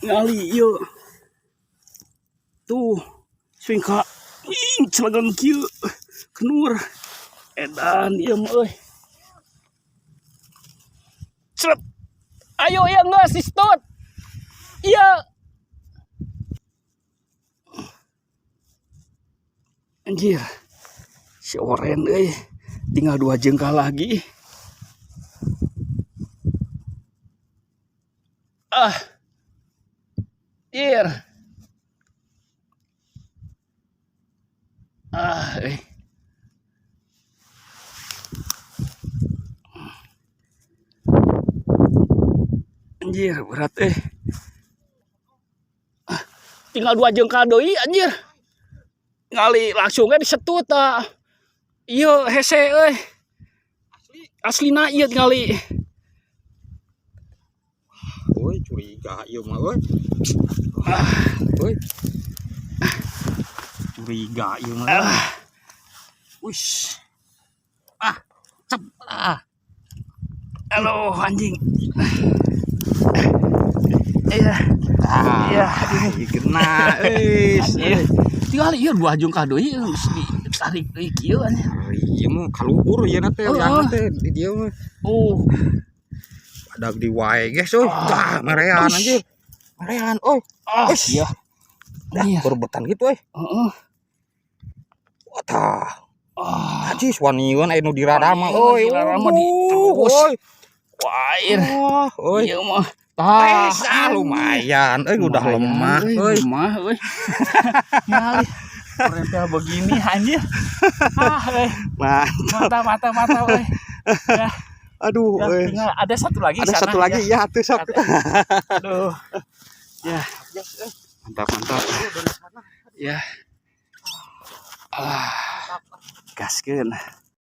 Ngali ieu. Tuh, swingka. Ih, celegang kieu. Kenur. Edan ieu mah euy. Cret. Ayo ya geus di-stop. Iya. Anjir. Si oren euy. Tinggal 2 jengkal lagi. Ah. Ir. Ah, eh. Anjir, berat eh. Ah, tinggal 2 jengkal deui anjir. Ngali langsungnya disetut ta. Ieu hese euy. Aslina ieu ngali. Woi, curiga ieu mah euy. Woi. Curiga ieu mah. Ah. Wish. Ah, cep ah. Halo anjing. Iya. Ah, Iya, ini kena euy. Iya. Tinggal ieu 2 jengkal deui geus ditarik deui kieu anjing. Ieu mah kaluhur ieu na teh, Oh, liangna oh. teh di dieu mah. Oh. Badag di wae geus euy. Ah. Tah, merean Ush. anjir. Merean euy. Ah, Ush. iya. Dah, Iya. berbetan gitu euy. Heeh. Wah, tah. Ah. Anjir, waniun aya nu dirarama Waniun, euy. dirarama di Aduh, terus. euy. Wah, ir. Wah, euy. Ieu mah. Tah. Ah, lumayan. Euy, udah Lumayan, lemah euy, euy. lemah euy. Ngali. Rempel begini anjir. Ah, euy. Mantap. Mantap, mantap, mantap euy. Ya. Aduh, Ya, euy. tinggal ada satu lagi Ada sana, satu lagi ya. ya, tuh sok. Satu. Aduh. Ya. Mantap, mantap. Ya. Ah. Gaskeun.